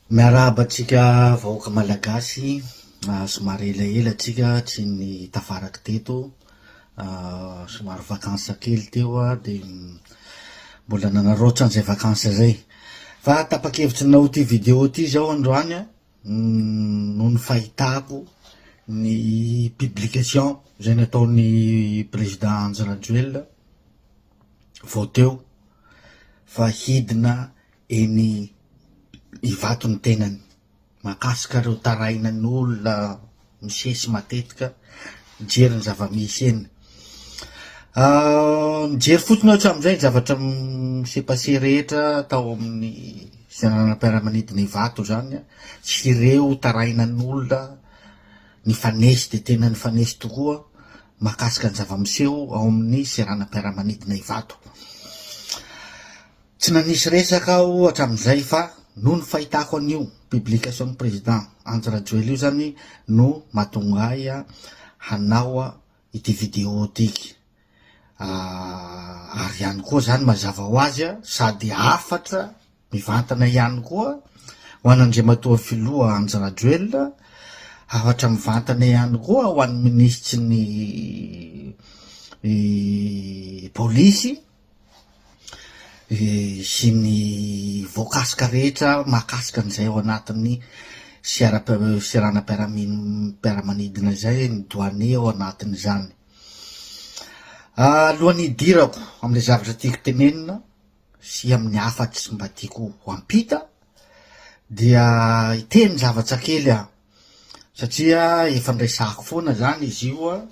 Miarahaba antsika vahoaka malagasy, somary elaela tsika tsy nitafaraky teto, somary vacances kely teo aho de mbola nanaraotra an'izay vacances zay, fa tapa-kevitry nanao ity video ity zaho androany an, noho ny fahitako ny publication zay nataon'ny président Andry Rajoelina vao teo fa hidina eny Ivato ny tenany. Mahakasika ireo tarainan'olona misesy matetika mijery ny zava-misy eny. Nijery fotsiny aho hatramin'izay ny zavatra mi-se passer rehetra tao amin'ny seranam-piaramanidina Ivato izany sy ireo tarainan'olona nifanesy dia tena nifanesy tokoa mahakasika ny zava-miseho ao amin'ny seranam-piaramanidina Ivato. Tsy nanisy resaka aho hatramin'izay fa noho ny fahitako an'io publication ny président Andry Rajoelina io zany no mahatonga ahy hanao ity vidéo ity. Ary ihany koa zany mazava ho azy sady hafatra mivantana ihany koa ho an'Andriamatoa Filoha Andry Rajoelina, hafatra mivantana ihany koa ho an'ny minisitry ny polisy, sy ny voakasika rehetra mahakasika an'izay ao anatin'ny seranam-piaramanidina izay, ny douanier ao anatin'izany. Alohan'ny hidirako amin'ilay zavatra tiako tenenina sy amin'ny hafatry mba tiako ho ampita dia hiteny zavatra kely aho satria efa niresahako foana zany izy io an,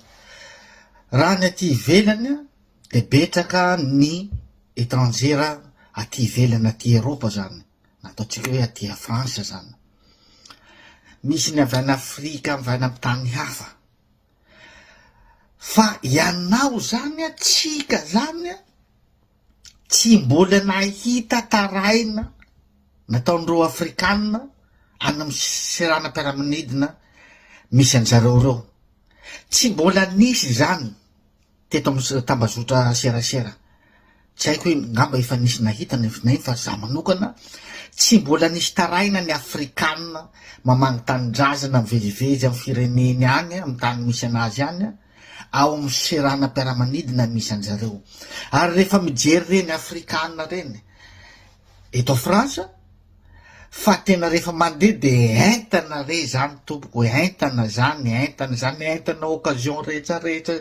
raha ny aty ivelany an De betsaka ny etrangera aty ivelany aty Eropa zany, na ataontsika hoe aty a France zany. Misy ny avy any Afrika, avy any amin'ny tany hafa. Fa ianao zany an, tsika zany an, tsy mbola nahita taraina nataon'ireo afrikana any amin'ny seranam-piaramanidina misy an'zareo ireo. Tsy mbola nisy zany. teto amin'ny tambazotra serasera. Tsy haiko hoe ngamba efa nisy nahita na ino fa za manokana tsy mbola nisy taraina ny afrikana mamangy tanindrazana mivezivezy amin'ny fireneny any amin'ny tany misy anazy any ao amin'ny seranam-piaramanidina misy anjareo. Ary rehefa mijery ireny afrikana ireny eto France Fa tena rehefa mandeha de entana re zany tompoko e, entana zany, entana zany, entana occasion rehetra rehetra,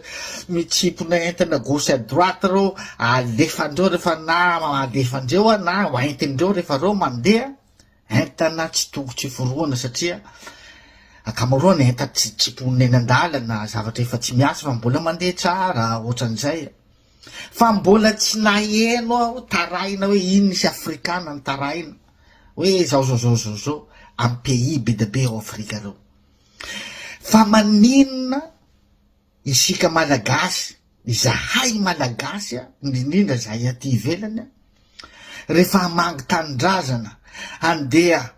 mitsimpona entana gauche à droite reo, alefandreo rehefa na alefandreo a na hoentindreo rehefa reo mandeha, entana tsy toko tsy forohana satria ankamaroany entana tsy tsimponina eny an-dalana, zavatra efa tsy miasa fa mbola mandeha tsara ohatran'izay. Fa mbola tsy naheno aho taraina hoe iny nisy afrikana nitaraina hoe zao zao zao zao zao am pays be dia be ao afrika reo. Fa maninona isika malagasy, izahay malagasy a, indrindrindra izahay aty ivelany a, rehefa hamangy tanindrazana, handeha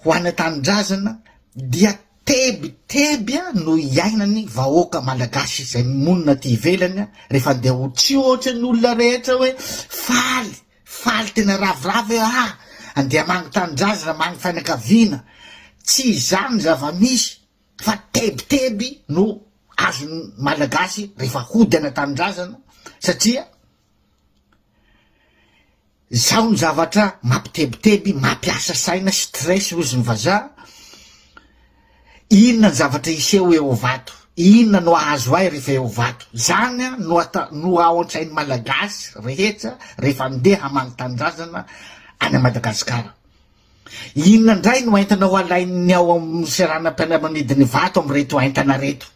ho any an-tanindrazana dia Tebiteby no iainany vahoaka malagasy izay monina aty ivelany rehefa andeha ho tsy ohatry ny olona rehetra hoe faly faly tena ravoravo hoe ah andeha hamangy tanindrazana hamangy fianakaviana tsy izany ny zava-misy fa tebiteby no azon'ny malagasy rehefa hody any an-tanindrazana satria Zao ny zavatra mampitebiteby, mampiasa saina, stress hozy ny vazaha, inona ny zavatra hiseho eo Ivato, inona no hahazo ahy rehefa eo Ivato, zany no ata- no ao an-tsain'ny malagasy rehetra rehefa andeha hamangy tanindrazana any Madagasikara. Inona indray no entana ho alain'ny ao amin'ny seranam-piaramanidina Ivato amin'ireto entana ireto?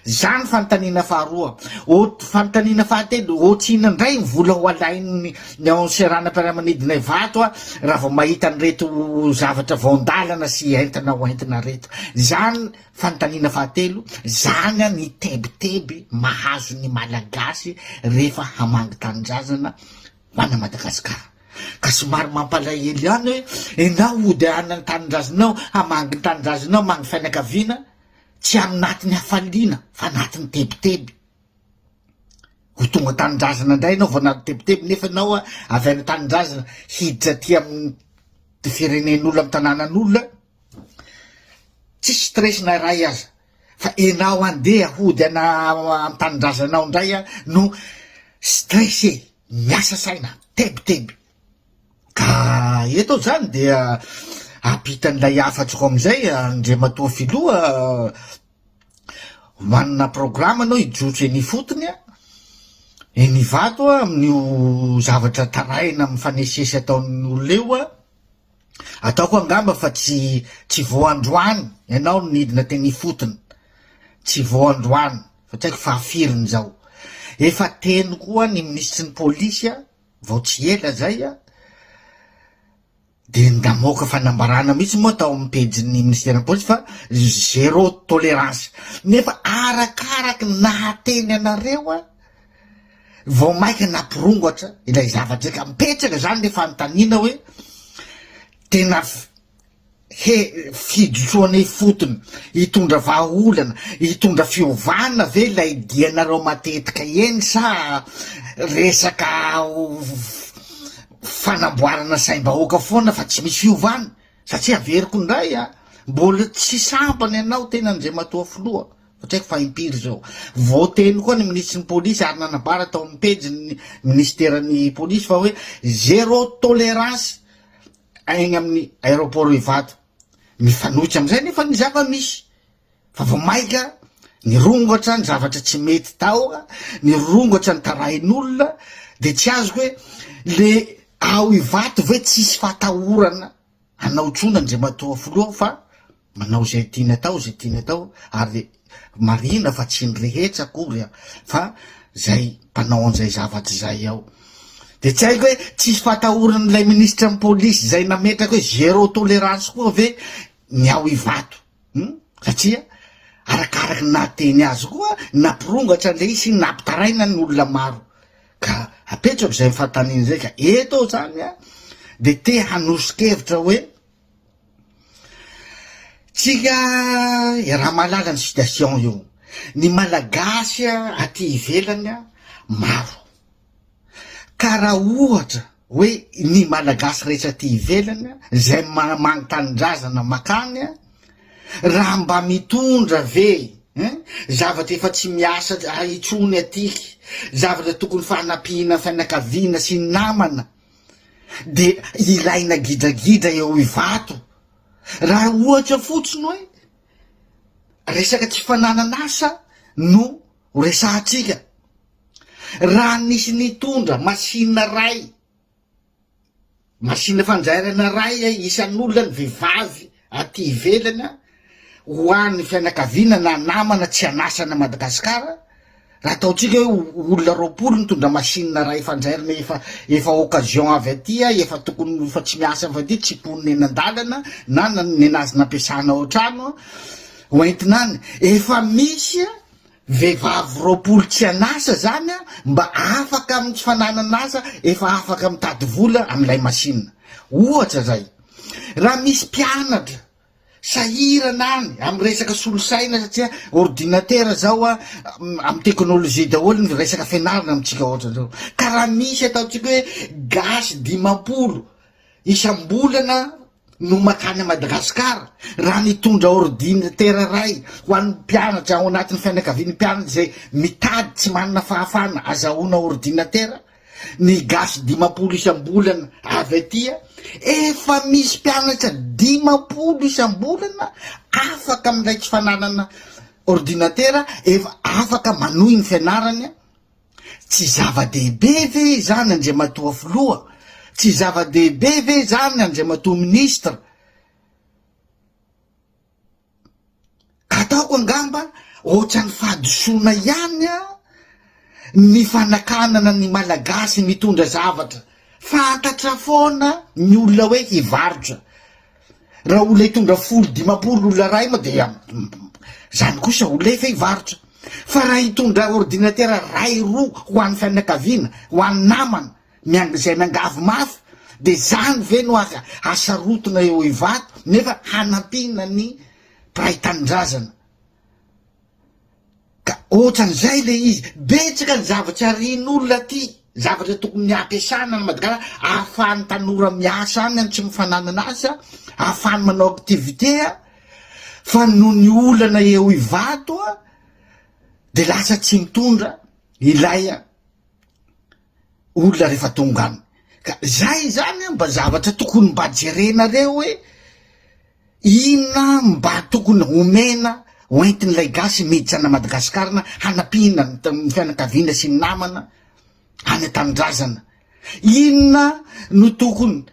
Izany fanontaniana faharoa. Ot- fanontaniana fahatelo, ohatrinona indray ny vola ho alain'ny ny ao amin'ny seranam-piaramanidina Ivato raha vao mahita an'ireto zavatra vao an-dalana sy entana ho entina ireto? Izany fanontaniana fahatelo, izany ny tebiteby mahazo ny Malagasy rehefa hamangy tanindrazana ho any Madagasikara. Ka somary mampalahelo ihany hoe enao hody any an-tanindrazanao, hamangy ny tanindrazanao, hamangy fianakaviana, tsy anatin'ny hafaliana fa anatin'ny tebiteby. Ho tonga an-tanindrazana indray ianao vao anaty tebiteby nefa ianao avy any an-tanindrazana hiditra aty amin'ny. firenen'olona, amin'ny tanànan'olona, tsisy stress na iray aza fa enao andeha hody ana amin'ny tanindrazanao indray no stress e, miasa saina, tebiteby. Ka eto aho zany dia hampita an'ilay hafatriko amin'izay Andriamatoa Filoha, manana programa anao hijotso eny ifotony an, eny Ivato an, amin'io zavatra taraina mifanesisesy ataon'ny olona io an, ataoko angamba fa tsy tsy vao androany ianao no nidina teny ifotony, tsy vao androany fa tsy haiko fahafiriny izao, efa teny koa ny minisitry ny polisy an, vao tsy ela zay an, de namoaka fanambarana mihitsy moa tao amin'ny pejin'ny minisiteran'ny polisy fa zéro tolérance, nefa arakaraky ny nahateny anareo an, vao maika nampirongatra ilay zavatra ka mipetraka zany le fanontaniana hoe tena He fijotsoana ifotony hitondra vahaolana, hitondra fiovana ve ilay dianareo matetika eny sa resaka fanamboarana saim-bahoaka foana fa tsy misy fiovana? Satria averiko indray a, mbola tsy sambany ianao tena Andriamatoa Filoha fa tsy haiko fa impiry izao. Voateny koa ny minisitry ny polisy ary nanambara tao amin'ny pejin'ny minisiteran'ny polisy fa hoe zéro tolérance Any amin'ny aéroport Ivato. Mifanohitra amin'izay anefa ny zava-misy fa vao maika nirongatra ny zavatra tsy mety tao, nirongatra ny tarain'olona dia tsy azoko hoe le ao Ivato ve tsisy fahatahorana anao intsony Andriamatoa Filoha fa Manao izay tiany atao izay tiany atao ary marihina fa tsy ny rehetra akory an, fa izay mpanao an'izay zavatra izay ao. Dia tsy haiko hoe tsisy fahatahoran'ilay minisitra ny polisy izay nametraka hoe zéro tolérance koa ve ny ao Ivato hum? Satria arakaraky ny nahateny azy koa nampirongatra an'ilay izy sy nampitaraina ny olona maro. Ka apetrako izay fanontaniana izay ka eto aho izany an dia te hanoso-kevitra hoe Tsika iaraha-mahalala ny situation io. Ny Malagasy aty ivelany maro. Ka raha ohatra hoe ny Malagasy rehetra aty ivelany izay mamangy tanindrazana makany, raha mba mitondra ve hein, zavatra efa tsy miasa intsony aty, zavatra tokony fanampiana fianakaviana sy ny namana, de ilaina gidragidra eo Ivato. Raha ohatra fotsiny hoe resaka tsy fananana asa no resahantsika, raha nisy nitondra machine ray, machine fanjairana ray isan'olona ny vehivavy aty ivelany an, ho an'ny fianakaviana na namana tsy an'asa any Madagasikara, raha ataontsika hoe olona 20 nitondra machine ray fanjairana efa efa occasion avy aty, efa tokony efa tsy miasa avy aty, tsy mponina eny an-dalana na nenazy nampiasana ao an-trano, ho entina any, efa misy vehivavy 20 tsy an'asa zany mba afaka amin'ny tsy fananana asa, efa afaka mitady vola amin'ilay machine. Ohatra zay, raha misy mpianatra Sahirana any amin'ny resaka solosaina satria ordinateur zao a, amin'ny teknolojia daholo ny resaka fianarana amintsika ohatran'izao. Ka raha misy ataontsika hoe gasy 50 isam-bolana no makany à Madagasikara, raha nitondra ordinateur iray ho an'ny mpianatra ao anatin'ny fianakavian'ny mpianatra izay mitady tsy manana fahafahana azahoana ordinateur, Ny gasy 50 isam-bolana avy aty efa misy mpianatra 50 isam-bolana afaka amin'ilay tsy fananana ordinatera efa afaka manohy ny fianarany. Tsy zava-dehibe ve izany Andriamatoa Filoha? Tsy zava-dehibe ve izany Andriamatoa Ministra? Ataoko angamba ohatran'ny fahadisoana ihany ny fanakanana ny Malagasy mitondra zavatra. Fantatra foana ny olona hoe hivarotra. Raha olona hitondra folo, 50 olona iray moa dia zany kosa olona efa hivarotra. Fa raha hitondra ordinateur iray, roa ho an'ny fianakaviana, ho an'ny namana, Miang izay miangavy mafy de zany ve no hasarotina eo Ivato nefa hanampiana ny mpiray tanindrazana ka otran'izay le izy, betsaka ny zavatra arian'olona aty. zavatra tokony hampiasana any Madagasikara ahafahan'ny tanora miasa any, any tsy mifananana asa, ahafahany manao activité fa noho ny olana eo Ivato de lasa tsy mitondra ilay olona rehefa tonga any. Ka zay zany mba zavatra tokony mba jerenareo hoe inona mba tokony omena hoentin'ilay gasy miditra ana Madagasikara hanampiana ny fianakaviana sy ny namana any an-tanindrazana. Inona no tokony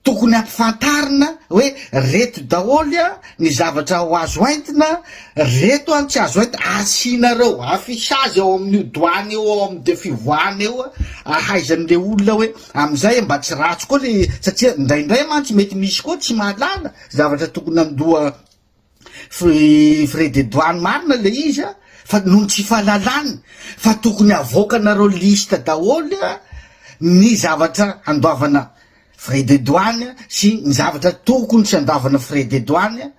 tokony ampifantarina hoe reto daholo a ny zavatra ho azo entina, reto an tsy azo entina, asianareo affichage ao amin'io douane io ao amin'ny de fivoahana eo ahaizan'le olona hoe amin'izay mba tsy ratsy koa le satria indraindray mantsy mety misy koa tsy mahalala zavatra tokony handoa Frais de douane marina le izy a, fa noho ny tsy fahalalany fa tokony avoakanareo liste daholo a ny zavatra handoavana frais de douane sy ny zavatra tokony tsy handoavana frais de douane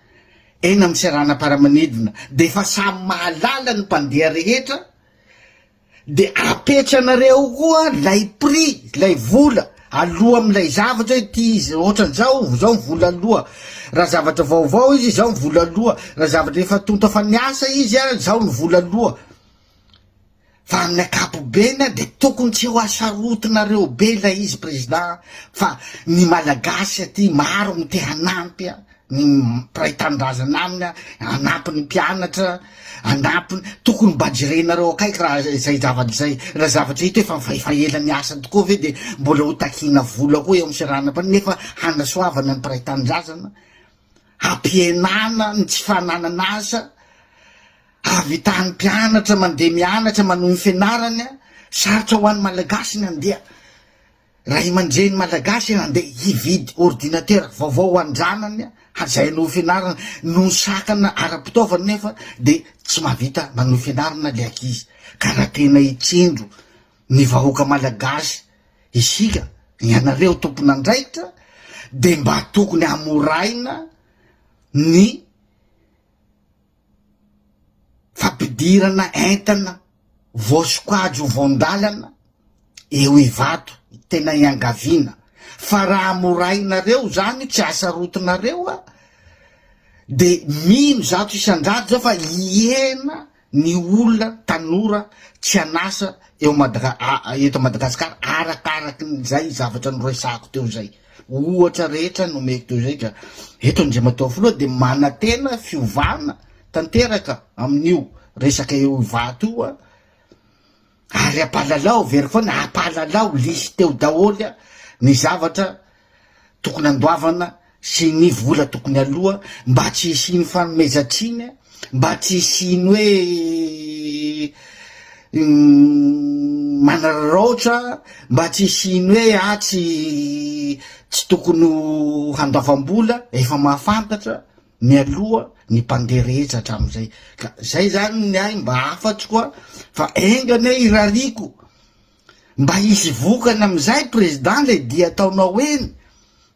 eny amin'ny seranam-paramanidina de efa samy mahalala ny mpandeha rehetra De apetranareo koa lay prix, lay vola aloha amlay zavatra hoe ty izy otran'zao, zao ny vola aloha, raha zavatra vaovao izy zao ny vola aloha, raha zavatra efa tonta efa niasa izy a zao ny vola aloha, fa amin'ny ankapobeny a de tokony tsy ho asarotinareo be lay izy président fa ny malagasy aty maro ny te hanampy a. ny mpiray tanindrazana aminy hanampy ny mpianatra, hanampy ny, tokony mba jerenareo akaiky raha izay zavatra izay, raha zavatra hita hoe efa efa ela niasa tokoa ve de mbola ho takiana vola koa eo amin'ny seranam-panina nefa hanasoavana ny mpiray tanindrazana, hampihenana ny tsy fananana asa, hahavitan'ny mpianatra mandeha mianatra manohy ny fianarany, sarotra ho an'ny malagasy ny handeha. Ray aman-dreny malagasy handeha hividy ordinateur vaovao ho an-dranany hajainy ho fianarana noho ny sakana ara-pitaovana nefa dia tsy mahavita manohy fianarana ilay ankizy. Ka raha tena hitsindro ny vahoaka malagasy isika, ianareo tompon'andraikitra dia mba tokony hamoraina ny fampidirana entana voasokajy ho vaon-dalana eo Ivato, tena iangaviana fa raha hamorainareo zany tsy hasarotinareo a, de mino 100% zao fa hihena ny olona tanora tsy an'asa eo Madaga- eto Madagasikara arakaraky ny zay zavatra noresahako teo zay. Ohatra rehetra nomeko teo izay ka eto Andriamatoa Filoha dia manantena fiovana tanteraka amin'io resaka eo Ivato io a, ary ampahalalao, averiko foana, ampahalalao liste eo daholo ny zavatra tokony andoavana sy ny vola tokony aloa mba tsy hisian'ny fanomezan-tsiny, mba tsy hisian'ny hoe manararaotra, mba tsy hisian'ny hoe ah tsy tsy tokony ho handoavam-bola, efa mahafantatra mialoha ny mpandeha rehetra hatramin'izay. Ka zay zany ny ahy mba hafatro koa fa enga anie irariako Mba hisy vokany amin'izay président le dia ataonao eny,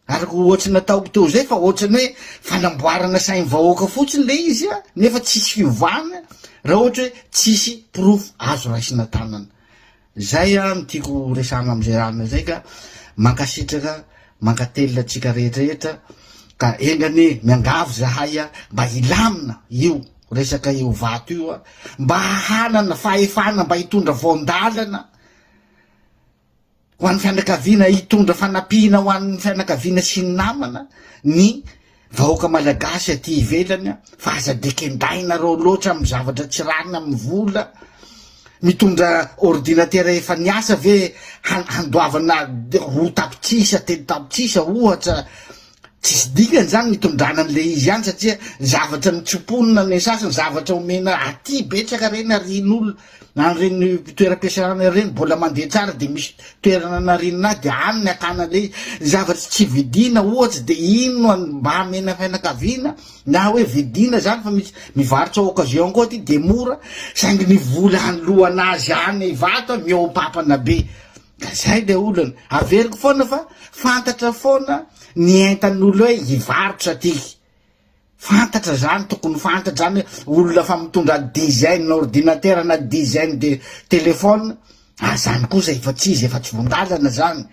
araka ohatry nataoko teo zay fa ohatrany hoe fanamboarana sain'ny vahoaka fotsiny le izy a, nefa tsisy fiovana raha ohatra hoe tsisy porofo azo raisina tanana. Zay a no tiako resahana am'zay alina zay ka mankasitraka mankatelina antsika rehetrarehetra ka enga anie miangavy zahay a mba hilamina io resaka io vato io a mba hanana fahefana mba hitondra voan-dalana ho an'ny fianakaviana, hitondra fanampiana ho an'ny fianakaviana sy ny namana ny vahoaka malagasy aty ivelany fa aza de kendainareo loatra amin'ny zavatra tsy rariny amin'ny vola, mitondra ordinateur efa niasa ve handoavana 2 tapitrisa, 3 tapitrisa ohatra. Tsisy dikany zany nitondrana an'le izy ihany satria zavatra mitsoponina ny sasany, zavatra omena aty betsaka reny arian'olona an'ireny toeram-piasana ireny mbola mandeha tsara de misy toerana nariana azy de any ny akana an'le izy, zavatra tsy vidiana ohatsy de iny no mba amena fianakaviana na hoe vidiana zany fa misy mivarotra occasion koa aty de mora saingy ny vola hanoloana azy any Ivato mihoa-papana be. Ka zay le olana. Averiko foana fa fantatra foana ny entan'olo hoe hivarotra ty. Fantatra zany, tokony fantatra zany hoe olona fa mitondra dizaine ordinateur na dizaine de téléphone. Ah zany kosa efa tsy izy efa tsy voandalana zany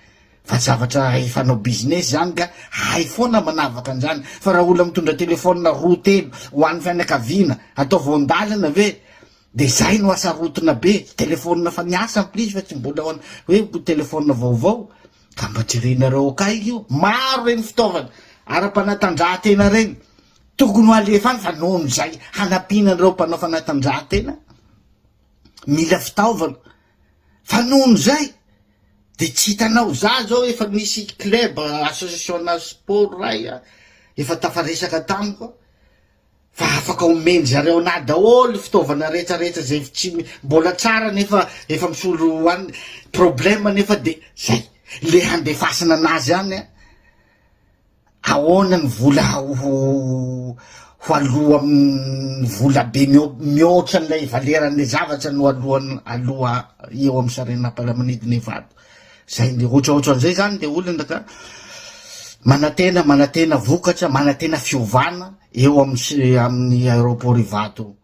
fa zavatra efa anao business zany ka hay foana manavaka an'zany fa raha olona mitondra telephone roa telo ho an'ny fianakaviana atao voandalana ve de zay no asarotina be, telephone fa niasa en plus fa tsy mbola ho hoe telephone vaovao ka mba jerenareo akaiky io, maro reny fitaovana ara-panatanjahantena reny tokony ho alefa any fa nohon'izay hanampiana an'ireo mpanao fanatanjahantena mila fitaovana fa nohon'izay de tsy hitanao, za zao efa nisy club association na sport ray efa tafaresaka tamiko Fa afaka omen-dry zareo anah daholo fitaovana rehetra rehetra zay tsy mbola tsara nefa efa misolo any problème nefa de zay le handefasana anazy any an, ahoana ny vola ho ho aloa amin'ny vola be mihoatra an'ilay valeran'ilay zavatra no aloan aloa eo amin'ny sarinam-piaramanidina Ivato. Zay le ohatraohatran'izay zany le olana ka manantena manantena vokatra manantena fiovana eo amin'ny amin'ny aéroport Ivato.